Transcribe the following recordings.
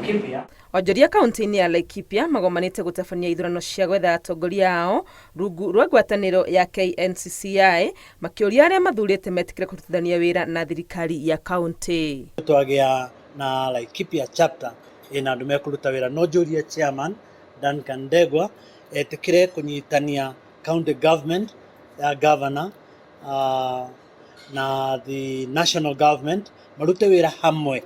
Laikipia. Onjoria kaunti-inĩ ya Laikipia magomanĩte gũtabania ithurano cia gwetha atongoria ao rungu rwa ngwatanĩro ya KNCCI makĩũria arĩa mathurĩte metĩkĩre kũrutithania wĩra na thirikari ya kaunti. Twagĩa na Laikipia chapter ĩna andũ mekũruta wĩra, no njũrie chairman Duncan Ndegwa etĩkĩre kũnyitania county government ya governor na the national government marute wĩra hamwe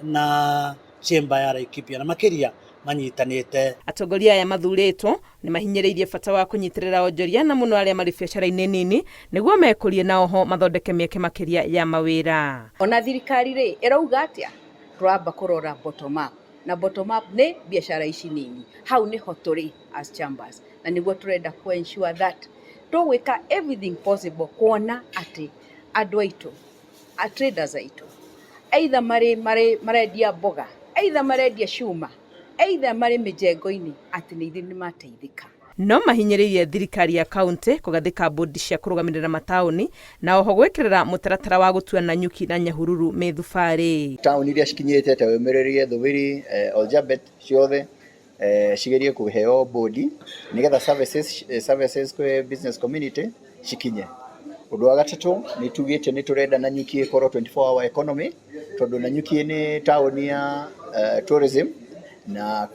na chamber ya Laikipia na makĩria manyitanĩte. Atongoria aya mathurĩtwo nĩ mahinyĩrĩirie bata wa kũnyitĩrĩra onjoria na mũno arĩa marĩ biacara-inĩ nini nĩguo mekũrie na oho mathondeke mĩeke makĩria ya mawĩra. Ona thirikari rĩ ĩrauga atĩa? Tũramba kũrora bottom up, na bottom up nĩ biacara ici nini. Hau nĩho tũrĩ as chambers, na nĩguo tũrenda ku ensure that tũgwĩka everything possible kuona atĩ andũ aitũ, a traders aitũ, either marĩ marĩ marendia mboga, either marendia cuma, either marĩ mĩjengo-inĩ, atĩ nĩ ithuĩ nĩ mateithĩka. No mahinyĩrĩirie thirikari ya kaunti kũgathĩka bodi cia kũrũgamĩrĩra mataũni na oho gwĩkĩrĩra mũtaratara wa gũtua Nanyuki na Nyahururu mĩthubarĩ. Taũni iria cikinyĩte ta Ũmĩrĩrie, Thubiri, Oljabet ciothe cigerie kũheo bodi nĩgetha services kwĩ business community cikinye. Ũndũ wa gatatũ nĩ tugĩte nĩ tũrenda Nanyuki ĩkorwo 24 hour economy, tondũ Nanyuki nĩ taũni ya tourism na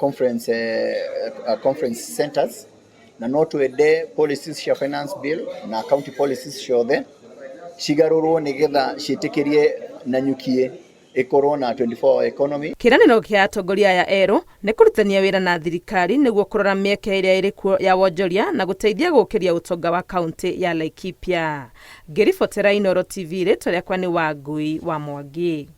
conference centers, na no twende policies cia finance bill na county policies ciothe cigarũrwo nĩgetha ciĩtĩkĩrie Nanyuki ĩkorwo na 24 hour economy. Kĩĩranĩro kĩa atongoria aya erũ nĩ kũrutithania wĩra na thirikari nĩguo kũrora mĩeke ĩrĩa ĩrĩ kuo ya wonjoria na gũteithia gũkĩria ũtonga wa kaunti ya Laikipia. Ngĩribotera Inooro TV, rĩtwa rĩakwa nĩ Wangui wa Mwangi.